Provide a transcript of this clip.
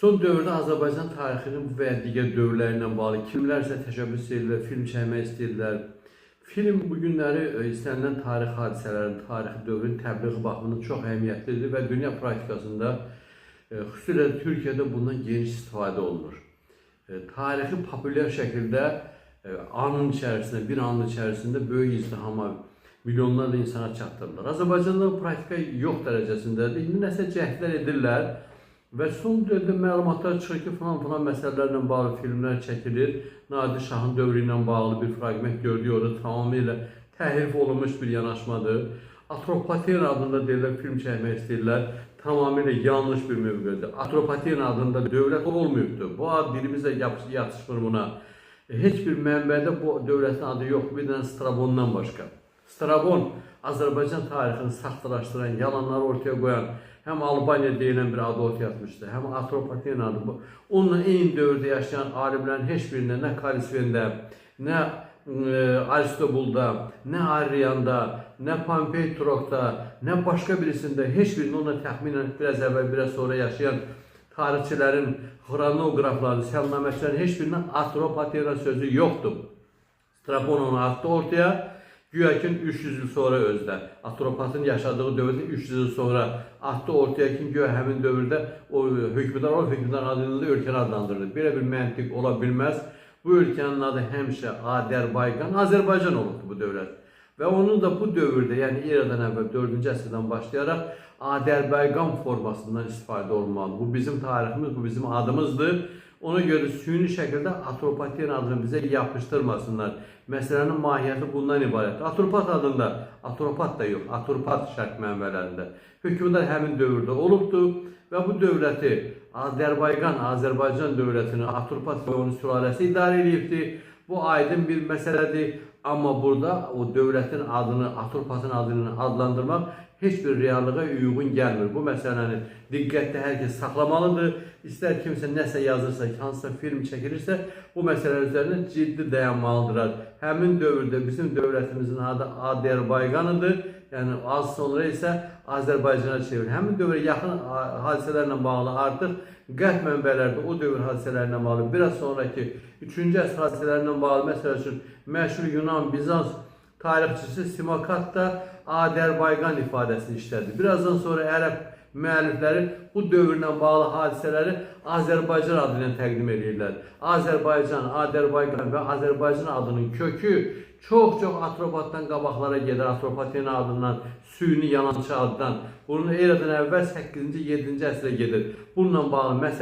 Son dövrdə Azərbaycan tarixinin bu və ya digər dövrləri ilə bağlı kimlərsə təşəbbüs edirlər, film çəkmək istəyirlər. Film bu günləri istənilən tarix hadisələrinin, tarixi dövrün təbliği baxımından çox əhəmiyyətlidir və dünya praktikasında, xüsusilə Türkiyədə bundan geniş istifadə olunur. Tarixi populyar şəkildə anın içərisində, bir anın içərisində böyük izdihama, milyonlarla insana çatdırırlar. Azərbaycanda bu praktika yox dərəcəsindədir. İndi nəsə cəhdlər edirlər və son dövrdə məlumatlar çıxır ki, falan-falan məsələlərlə bağlı filmlər çəkilir. Nadir Şahın dövrü ilə bağlı bir fraqment gördük, orada tamamilə təhrif olunmuş bir yanaşmadır. Atropatena adında deyirlər, film çəkmək istəyirlər. Tamamilə yanlış bir mövqedir. Atropatena adında dövlət olmayıbdır. Bu ad dilimizlə yatışmır buna. Heç bir mənbədə bu dövlətin adı yoxdur, bir dənə Strabondan başqa. Strabon Azərbaycan tarixini saxtalaşdıran, yalanları ortaya qoyan, həm Albaniya deyilən bir adı ortaya atmışdı, həm Atropatena adı. Onunla eyni dövrdə yaşayan alimlərin heç birində, nə Kalisvində, nə Aristobulda, nə Arrianda, nə Pompey Trokda, nə başqa birisində, heç birində onunla təxminən biraz əvvəl, biraz sonra yaşayan tarixçilərin, xronoqrafların, səlnaməçilərin heç birində Atropatena sözü yoxdur. Strabon onu atdı ortaya. Güya ki 300 il sonra özdə Atropatın yaşadığı dövrdə 300 il sonra atdı ortaya ki, güya həmin dövrdə o hökmdar, o hökmdar adını da ölkəni adlandırdı. Belə bir məntiq ola bilməz. Bu ölkənin adı həmişə Azərbaycan, Azərbaycan olubdur bu dövlət. Və onun da bu dövrdə, yəni eradan əvvəl 4-cü əsrdən başlayaraq Azərbaycan formasından istifadə olunmalıdır. Bu bizim tariximiz, bu bizim adımızdır. Ona görə süni şəkildə Atropatena adını bizə yapışdırmasınlar. Məsələnin mahiyyəti bundan ibarətdir. Atropat adında, Atropat da yox, Atropat şərq mənbələrində. Hökmdar həmin dövrdə olubdur və bu dövləti Azərbaycan, Azərbaycan dövlətini Atropat və onun sülaləsi idarə edibdir. Bu aydın bir məsələdir. Amma burada o dövlətin adını, Atropatın adını adlandırmaq heç bir reallığa uyğun gəlmir. Bu məsələni diqqətdə hər kəs saxlamalıdır. İstər kimsə nəsə yazırsa, hansısa film çəkilirsə, bu məsələ üzərində ciddi dayanmalıdırlar. Həmin dövrdə bizim dövlətimizin adı Azərbaycan idi. Yəni az sonra isə Azərbaycana çevrilir. Həmin dövrə yaxın hadisələrlə bağlı artıq qərb mənbələrdə o dövr hadisələrlə bağlı, biraz sonraki 3-cü əsr hadisələrlə bağlı, məsəl üçün məşhur Yunan, Bizans tarixçisi Simokat da Azərbaycan ifadəsini işlədi. Birazdan sonra ərəb müəllifləri bu dövrlə bağlı hadisələri Azərbaycan adı ilə təqdim edirlər. Azərbaycan, Azərbaycan və Azərbaycan adının kökü çox-çox Atropatdan qabaqlara gedir. Atropatena adından, süni yalançı addan. Bunun eradan əvvəl 8-ci, 7-ci əsrə gedir. Bununla bağlı məsələ